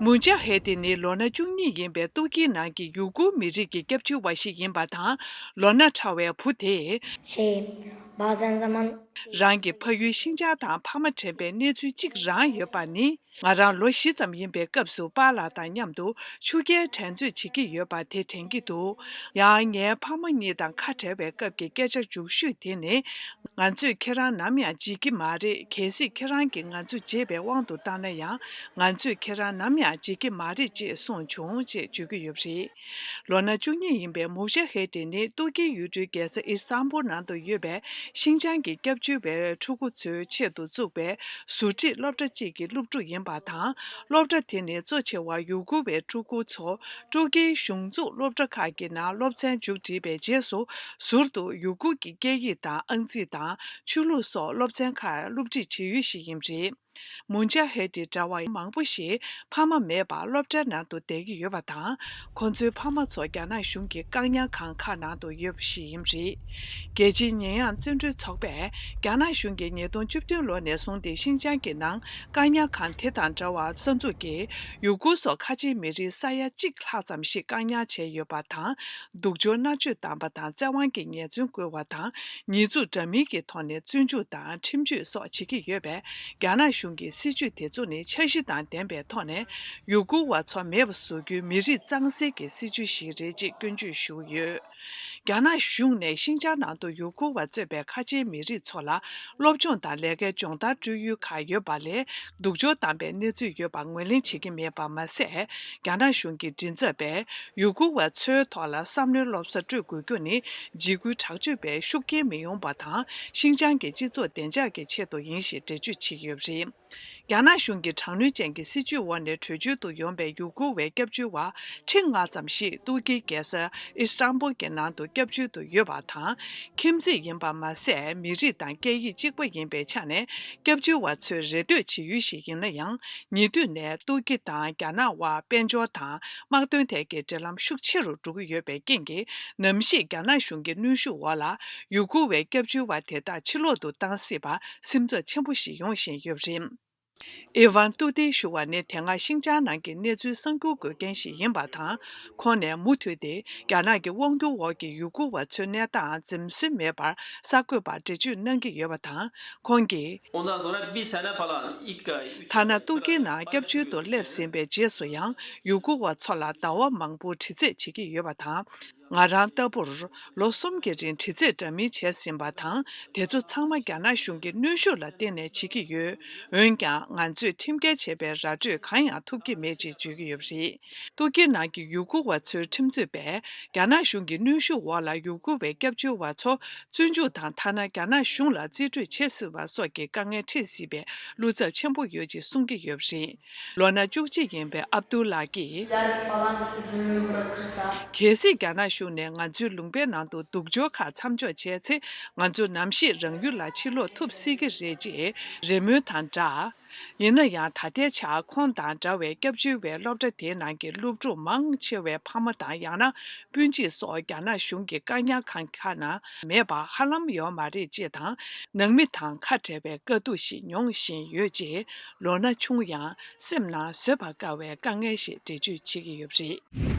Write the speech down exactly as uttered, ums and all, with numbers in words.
མུན་ཅཱ་ཧེ་ཏི་ནི་ལོ་ན་བཅུ་གཉིས་ཡིན་པའི་ཏུར་ཀིའི་ནང་གི་ཡུ་གུར་མི་རིགས་ཀྱི་སྐྱབས་བཅོལ་བ་ཞིག་ཡིན་པ་དང་། ལོ་ན་ཕྲ་བའི་བུ་དེས། Şey, bazen zaman རང་གི་ཕ་ཡུལ་ཤིན་ཅང་དང་ཕ་མ་དྲན་པའི་གནས་ཚུལ་གཅིག་རང་ཡོད་པ་ནི། ང་རང་ལོ་བཞི་ཙམ་ཡིན་པའི་སྐབས་སུ་པཱ་ལགས་དང་མཉམ་དུ་ཆུ་རྐྱལ་འགྲན་རྩོད་བྱེད་ཀྱི་ཡོད་པ་དེ་དྲན་གྱི་འདུག་ཡང་ངའི་ཕ་མ་གཉིས་དང་ཁ་བྲལ་བའི་སྐབས་ཀྱི་སྐད་ཆ་མཇུག་ཤོས་དེ་ནི། ང་ཚོས་ཁྱེད་རང་ནམ་ཡང་བརྗེད་ཀྱི་མ་རེད། གལ་སྲིད་ཁྱེད་རང་གིས་ང་ཚོ་བརྗེད་པའི་དབང་དུ་བཏང་ན་ཡང་། ང་ཚོས་ཁྱེད་རང་ནམ་ཡང་བརྗེད་ཀྱི་མ་རེད་ཅེས་གསུངས་བྱུང་ཅེས་བརྗོད་ཀྱི་ཡོད་པ་རེད། ལོ་ན་བཅུ་གཉིས་ཡིན་པའི་མུ་ཤ་ཧེ་ཏི་ནི་ཏུར་ཀིའི་ཡུལ་གྲུའི་རྒྱལ་ས་ཨི་སི་ཐན་བུལ་ནང་དུ་ཡོད་པའི་ཤིན་ཅང་གི་སྐྱབས་བཅོལ་བའི་ཕྲུ་གུ་ཚོའི་ཆེད་དུ་བཙུགས་པའི་ཟུར་ཁྲིད་སློབ་གྲྭ་གཅིག་གི་སློབ་ཕྲུག་ཡིན་པ་དང་། སློབ་གྲྭ་དེ་ནི་གཙོ་ཆེ་བ་ཡུ་གུར་བའི་ཕྲུ་གུ་ཚོ་ཏུར་ཀིའི་གཞུང་བཙུགས་སློབ་གྲྭ་ཁག་གི་ནང་སློབ་ཚན་མཇུག་བསྒྲིལ་བའི་རྗེས་སུ། ཟུར་དུ་ཡུ་གུར་གྱི་སྐད་ཡིག་དང་ཨང་རྩིས་དང་ཆོས་ལུགས་སོགས་སློབ་ཚན་ཁག་སློབ་ཁྲིད་བྱེད་ཡུལ་ཞིག་ཡིན་པ་རེད། མུན་ཅཱ་ཧེ་ཏི་འདྲ་བ་མང་པོ་ཞིག་ཕ་མ་མེད་པར་སློབ་གྲྭའི་ནང་དུ་བསྡད་ཀྱི་ཡོད་པ་དང་། ཁོ་ཚོའི་ཕ་མ་ཚོ་རྒྱ་ནག་གཞུང་གི་བཀག་ཉར་ཁང་ཁག་ནང་དུ་ཡོད་པ་ཞིག་ཡིན་པ་རེད། རྒྱལ་སྤྱིའི་ཉེས་ཡངས་བརྩོན་འགྲུས་ཚོགས་པས་རྒྱ་ནག་གཞུང་གིས་ཉིས་སྟོང་བཅུ་བདུན་ལོ་ནས་བཟུང་སྟེ་ཤིན་ཅང་གི་ནང་བཀག་ཉར་ཁང་དེ་དང་འདྲ་བར་གསར་འཛུགས་ཀྱིས་ཡུ་གུར་སོགས་ཁ་ཆེའི་མི་རིགས་ས་ཡ་གཅིག་ལྷག་ཙམ་ཞིག་བཀག་ཉར་བྱས་ཡོད་པ་དང་། སྡུག་སྦྱོང་མནར་གཅོད་བཏང་པ་དང་བཙན་དབང་གི་ཉེས་རྫུན་བཀོད་པ་དང་། ཉེས་འཛུགས་འདྲ་མིན་གྱི་ཐོག་ནས་བཙོན་འཇུག་དང་ཁྲིམས་གཅོད་སོགས་བྱེད་ཀྱི་ཡོད་པས། རྒྱ་ནག་གཞུང་གི་སྲིད་བྱུས་དེ་ཚོ་ནི་འཆར་གཞི་དང་ལྡན་པའི་ཐོག་ནས་ཡུ་གུར་བ་ཚོ་མེད་པ་བཟོ་རྒྱུའི་མི་རིགས་གཙང་སེལ་གྱི་སྲིད་བྱུས་ཤིག་རེད་ཅེས་སྐྱོན་བརྗོད་ཞུས་ཡོད། རྒྱ་ནག་གཞུང་ནས་ཤིན་ཅང་ནང་དུ་ཡུ་གུར་བ་གཙོས་པའི་ཁ་ཆེའི་མི་རིགས་ཚོ་ལ་སློབ་སྦྱོང་དང་ལས་ཀའི་སྦྱོང་བརྡར་སྤྲོད་ཡུལ་ཁག་ཡོད་པ་ལས། སྡུག་སྦྱོང་བཏང་པའི་གནས་ཚུལ་ཡོད་པ་ངོས་ལེན་བྱེད་ཀྱི་མེད་པ་མ་ཟད། རྒྱ་ནག་གཞུང་གི་མགྲིན་ཚབ་པས་ཡུ་གུར་བ་ཚོའི་ཐོག་ལ་བསམ་བློའི་སློབ་གསོ་སྤྲོད་དགོས་རྒྱུ་ནི། འཇིགས་སྐུལ་དྲག་སྤྱོད་པའི་ཤུགས་རྐྱེན་མི་ཡོང་པ་དང་། ཤིན་ཅང་གི་སྤྱི་ཚོགས་བདེ་འཇགས་ཀྱི་ཆེད་དུ་ཡིན་ཞེས་འགྲེལ་བརྗོད་བྱེད་ཀྱི་ཡོད་པ་རེད། རྒྱ་ནག་གཞུང་གི་དྲག་གནོན་ཅན་གྱི་སྲིད་བྱུས་འོག་ནས་བྲོས་བྱོལ་དུ་ཡོང་པའི་ཡུ་གུར་བའི་སྐྱབས་བཅོལ་བ་ཁྲི་ལྔ་ཙམ་ཞིག་ཏུར་ཀིའི་རྒྱལ་ས་ཨི་སི་ཐན་བུལ་གྱི་ནང་དུ་སྐྱབས་བཅོལ་དུ་ཡོད་པ་དང་། ཁྱིམ་མཚེས་ཡིན་པ་མ་ཟད། མི་རིགས་དང་སྐད་ཡིག་གཅིག་པ་ཡིན་པའི་ཆ་ནས་སྐྱབས་བཅོལ་བ་ཚོའི་རེ་ལྟོས་བྱེད་ཡུལ་ཞིག་ཡིན་ན་ཡང་། ཉེ་དུས་ནས་ཏུར་ཀི་དང་རྒྱ་ནག་དབར་དཔལ་འབྱོར་དང་དམག་དོན་ཐད་ཀྱི་འབྲེལ་ལམ་ཤུགས་ཆེ་རུ་འགྲོ་གི་ཡོད་པའི་རྐྱེན་གྱིས། ནམ་ཞིག་རྒྱ་ནག་གཞུང་གི་གནོན་ཤུགས་འོག་ལ་ཡུ་གུར་བའི་སྐྱབས་བཅོལ་བ་དེ་དག་ཕྱིར་ལོག་ཏུ་བཏང་སྲིད་པ་སེམས་འཚབ་ཆེན་པོ་ཞིག་ཡོང་བཞིན་ཡོད་པ་རེད། ཨི་ཝན་ཏུ་ཏི་ཞུ་བ་ནི་དེ་སྔ་ཤིན་ཅང་ནང་གི་གནས་ཚུལ་གསར་འགྱུར་འགོད་མཁན་ཞིག་ཡིན་པ་དང་། ཁོང་ནས་མུ་མཐུད་དེ་རྒྱ་ནག་གི་དབང་སྒྱུར་འོག་གི་ཡུ་གུར་བ་ཚོའི་གནས་སྟངས་འཛེམ་ཟོན་མེད་པར་གསར་འགོད་པར་འགྲེལ་བརྗོད་གནང་གི་ཡོད་པ་དང་། ཁོང་གིས། Ondan sonra bir sene falan ilk ay, üç ཐ་ན་ཏུར་ཀིའི་ནང་སྐྱབས་བཅོལ་དུ་སླེབས་ཟིན་པའི་རྗེས་སུ་ཡང་ཡུ་གུར་བ་ཚོ་ལ་ཟླ་བ་མང་པོར་དྲི་རྩད་བྱེད་ཀྱི་ཡོད་པ་དང་། ང་རང་ལྟ་བུར་ལོ་གསུམ་གྱི་རིང་དྲི་རྩད་འདྲ་མིན་བྱས་ཟིན་པ་དང་། དེ་ཚོ་ཚང་མ་རྒྱ་ནག་གཞུང་གི་གནོན་ཤུགས་ལ་བརྟེན་ནས་བྱེད་ཀྱི་ཡོད། འོན་ཀྱང་ང་ཚོས་ཁྲིམས་འགལ་བྱས་པའི་ར་སྤྲོད་གང་ཡང་ཐུབ་ཀྱི་མེད་ཅེས་བརྗོད་ཀྱི་ཡོད་པ་རེད། ཏུར་ཀིའི་ནང་གི་ཡུ་གུར་བ་ཚོའི་ཁྲིམས་རྩོད་པས་རྒྱ་ནག་གཞུང་གི་གནོན་ཤུགས་འོག་ལ་ཡུ་གུར་བའི་སྐྱབས་བཅོལ་བ་ཚོ་བཙོན་འཇུག་དང་། ཐ་ན་རྒྱ་ནག་གཞུང་ལ་རྩིས་སྤྲོད་བྱེད་སྲིད་པ་སོགས་ཀྱི་དཀའ་ངལ་འཕྲད་སྲིད་པའི་བློ་འཚབ་ཆེན་པོ་ཡོད་ཅེས་གསུང་གི་ཡོད་པ་རེད། ལོ་ན་བཅུ་གཅིག་ཡིན་པའི་ཨབ་ཏུ་ལ་གིས། Falan sözünü bırakırsa གལ་སྲིད་རྒྱ་ནག་གཞུང་ནས་ང་ཚོའི་ལུང་པའི་ནང་དུ་སྡུག་སྦྱོར་ཁག་མཚམས་འཇོག་བྱས་ཚེ། ང་ཚོ་ནམ་ཞིག་རང་ཡུལ་ལ་ཕྱིར་ལོག་ཐུབ་སྲིད་ཀྱི་རེད་ཅེས་རེ་སྨོན་དང་སྦྲགས། ཡིན་ན་ཡང་། ད་ལྟའི་ཆར་ཁོང་དང་འདྲ་བའི་སྐྱབས་བཅོལ་བའི་སློབ་གྲྭ་དེའི་ནང་གི་སློབ་ཕྲུག་མང་ཆེ་བའི་ཕ་མ་དང་། ཡང་ན་སྤུན་མཆེད་སོགས་རྒྱ་ནག་གཞུང་གི་བཀག་ཉར་ཁང་ཁག་ནང་མེད་པ་ཧ་ལམ་ཡོད་མ་རེད་ཅེས་དང་། ནང་མི་དང་ཁ་བྲལ་བའི་དཀའ་སྡུག་ཞིག་མྱོང་བཞིན་ཡོད་ཅེས། ལོ་ན་ཆུང་ཡང་སེམས་ནང་བཟོད་པར་དཀའ་བའི་དཀའ་ངལ་ཞིག་འགྲེལ་བརྗོད་བྱེད་ཀྱི་ཡོད་པ་རེད།